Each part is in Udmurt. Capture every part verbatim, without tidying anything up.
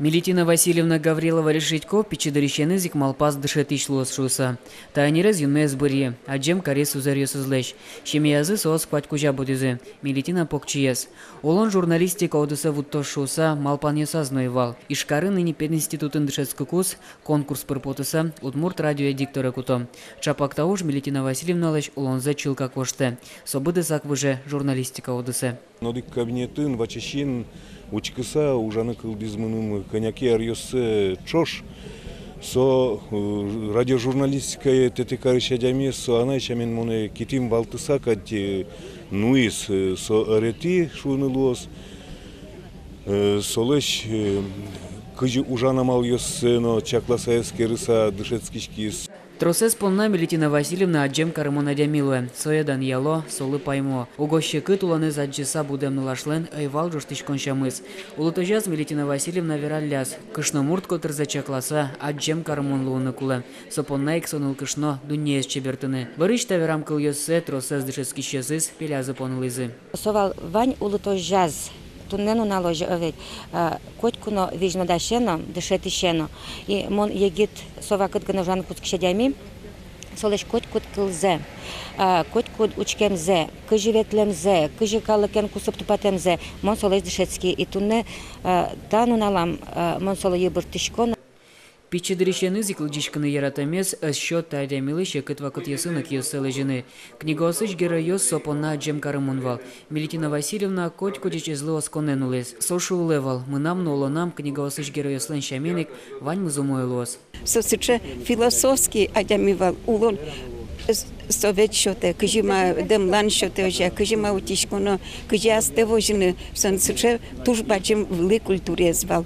Мелитина Васильевна Гаврилова решить ке, пичи дырысеныз ик малпаз дышетӥсь луоз шуыса. Та ӧнерез юнме ӧз быръы, адӟем кариз сузэръёсызлэсь. Семьязы соос куать кузя будӥзы, Мелитина покчиез. Улон журналистика удысэ вуттоз шуыса малпанъёсаз но ӧй вал. Ижкарын ини пединститутын дышетскыкуз, конкурс пыр потыса, удмурт радиоя дикторе куто. Чапак та уж Мелитина Васильевналэсь улонзэ чылкак воштэ. Со быдэсак выже журналистика удысэ. Одӥг кабинетын ваче син учкыса ужаны кылдӥз мыным кӧня ке аръёсы ӵош. Со, э, радиожурналистикае тэтӥ карись адямиез, со анай сямен монэ китӥм валтыса кадь, э, нуиз, э, со ӧретӥ шуыны луоз. Э, солэсь, э, кызьы ужан амалъёссэ но чакласа, эскерыса дышетскиськиз. Тросэз понна Мелитина Васильевна адӟем карымон адями луэ. Сое данъяло, солы паймо. Уго секыт улонэз адӟыса будэм нылашлэн ӧй вал ӝожтӥськон сямыз. Улытозяз Мелитина Васильевна вералляз: кышномурт котырзэ чакласа, адӟем карымон луыны кулэ. Со понна ик со нылкышно дуннеез чебертыны. Бӧрысь та верам кылъёссэ тросэз дышетскисьёсыз пелязы понылӥзы. Со вал вань улытозяз, туннэ нуналозь ведь, а, котьку но визьнодасено, дышетӥсено. И мон егит, со вакыт гинэ ужаны кутскись адями, солэсь котькуд кылзэ, а, котькуд учкемзэ, кызьы ветлэмзэ, кызьы калыкен кусып тупатэмзэ, мон солэсь дышетски. И туннэ, а, та нуналам, а, мон солы йыбырттӥсько но. Пичи дырысеныз ик лыдӟиськыны яратэмез ӧз сёт та адямилы секыт вакытъёсы но киоссэ лэзьыны. Книгаосысь геройёс со понна адӟем карымон вал. Мелитина Васильевна котьку ӟечезлы осконэн улӥз. Со шуылэ вал: мынам но улонам книгаосысь геройёслэн сямен ик ваньмыз умой луоз. Со сыӵе философский адями вал, улон, э, совет сётэ, кызьы ма дэмлан сётэ, озьы, кызьы ма утиськоно, кызьы астэ возьыны, со сыӵе туж бадӟым вылӥ культураез вал.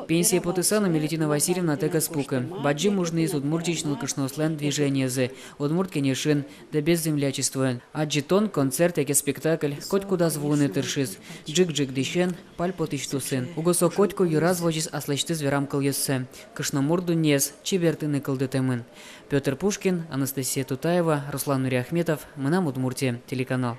Пенсие потыса но Мелитина Васильевна тэк ӧз пукы. Бадӟым уж нуиз Удмуртиысь нылкышноослэн движениезы, Удмурт Кенешын, Дэбес землячествоын. Адӟытон, концерт яке спектакль, котькудаз вуыны тыршиз. Ӝыгӝык дӥсен, пальпотӥсь тусын. Уго со котьку йыраз возиз аслэсьтыз верам кылъёссэ. Кышномурт дуннеез чебертыны кылдытэмын. Пётр Пушкин, Анастасия Тутаева, Руслан Нуриахметов, «Мынам Удмуртие» телеканал.